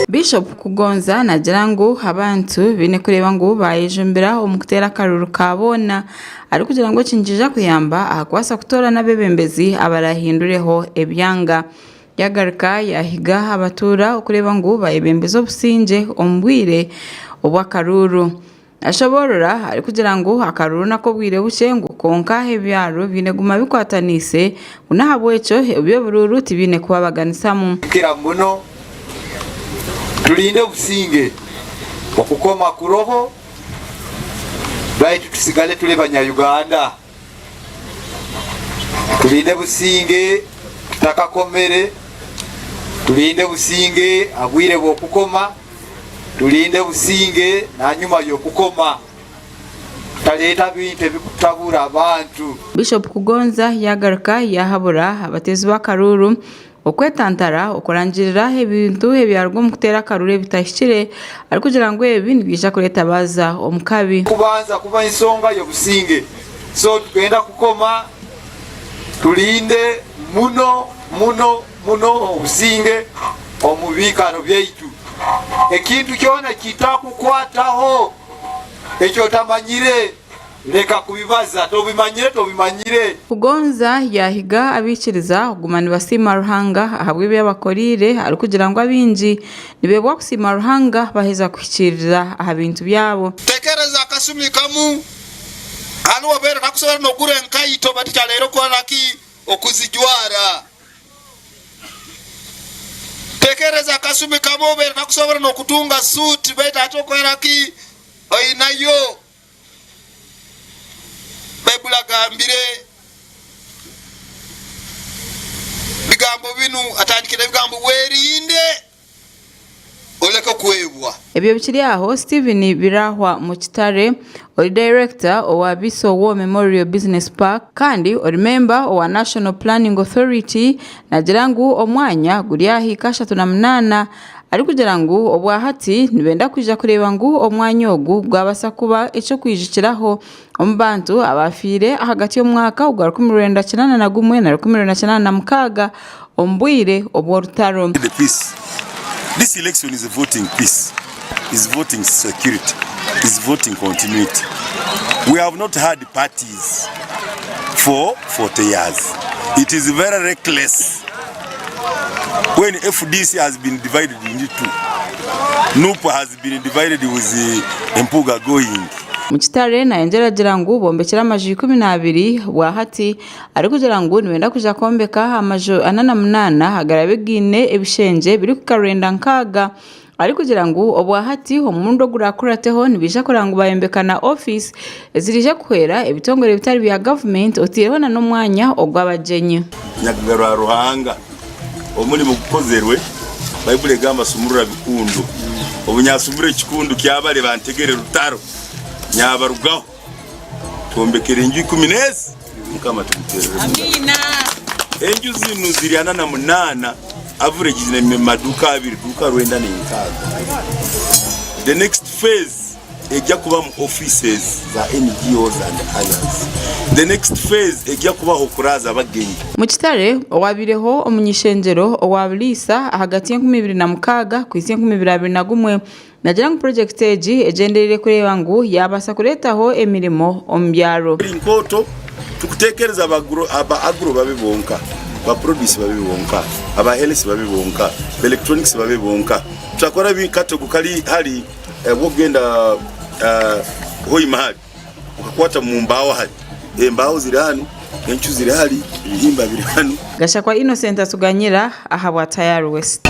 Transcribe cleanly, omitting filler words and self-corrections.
Bishop Kugonza naagira ngu abantu baine kureeba ngu baayejumbira omu kuteera akaruuru ka boona arikugira ngu eki nikiija kuyamba aha kubaasa kutoorana abeebembezi abaraahindureho ebyanga. Yagaruka yaahiga abatuura okureeba ngu baayebembeza obusingye omu bwire obw'akaruuru. Ashoboorora arikugira ngu akaruuru n'ak'obwire bukye ngu kwonka ebyaro biine kuguma bikwataniise ngu n'ahabw'ekyo eby'oburuuru tibiine kubabaganisamu. Kukira muno tulinde obusinge, okukoma kuroho baitu tusigale tuli banya Uganda. Tulinde businge tutakakomere, tulinde businge abwire bw'okukoma, tulinde businge nanyuma y'okukoma. Tutaleta bintu ebikutabura abantu. Bishop Kugonza yagaruka yahabura abateezi b'akaruuru Okwetantara okurangirira ebintu ebyaruga omu kuteera akaruru ebitahikire arikugira ngu ebi nibiija kureeta baaza omu kabi. Kubanza kuba ensonga y'obusinge. So tugenda kukoma tulinde muno muno muno obusinge omu biikaro byaitu. Ekintu kyona ekitakukwataho eki otamanyire. Reka kubibaza, tobimanyire tobimanyire. Kugonza yaahiga abaikiriza kuguma nibasiima Ruhanga ahabw'ebi abakoreire arikugira ngu abaingi nibeebwa kusiima Ruhanga baheza kuhikiirira aha bintu byabo. Tekereza akasumi kamu hanu obaire otakusobora nokugura enkaito baitu kyaleero okora ki okuzijwara. Tekereza akasumi kamu obaire otakusobora nokutunga suuti baitu hati okora ki oinayo. Baibuli agambire bigambo binu, atandikire ebigambo werinde oleke kwebwa. Ebyo bikiri aho, Steven Birahwa Mukitare ori dayirekita owa Biso War Memorial Business Park kandi ori memba owa National Planning Authority naagira ngu omwanya guri aha hiika 38 Arikugira ngu obwahati nibenda kwija kureeba ngu omwanya ogu gwabasa kuba eky'okwijukiraho omu bantu abaafiire ahagati y'omwaka ogwa 1981 na 1986 omu bwire obw'orutaro. The peace. This election is voting peace, is voting security, is voting continuity. We have not had parties for 40 years. It is very reckless when FDC has been divided into two, Nup has been divided with Mpuuga going. Mukitare nayongyera agira ngu bombekire amaju 12 bwahati arikugira ngu nibenda kwija kwombeka amaju 48 agaraabe gaine ebishengye birikuhika 960 Arikugira ngu obwahati omurundi ogurakurateho nibaija kureba ngu bayombeka na ofiisi eziraije kuhwera ebitongore ebitari bya gavumenti oteireho na n'omwanya ogw'abagyenyi. Nyakugarura Ruhanga, omurimo gukozerwe, Baibuli egamba sumurura bikundu. Obu nyasumura ekikundu kyabare bantegere rutaro, nyabarugaho. Twombekere enju ikumi n'ezi, Mukama tumuterere omu ngaro. Enju zinu ziri 48, average zine maduuka abiri, duuka rwenda n'enkaaga. The next phase egya kubamu offices za NGOs and others. The next phase egya kubaho okuraaza abagenyi. Mukitare, owabaireho omuny'ishengyero owa Buliisa ahagati y'enkumi ibiri na mukaaga kuhitsya enkumi ibiri abiri na gumwe, Nagira ngu purojekiti egi egyendereire kureeba ngu yaabaasa kureetaho emirimo omu byaro. Inkooto, Tikuteekereza aba agro babe bonka, aba produce babe bonka, aba health babe bonka, aba electronics babe bonka. Tutakora katego kari hari obw'okugenda Hoima hari okakwata mu mbaaho hari embaaho ziri hanu, encu ziri hari, ebihimba biri hanu. Gashakwa Innocent atuganyira ahabwa Tayari West.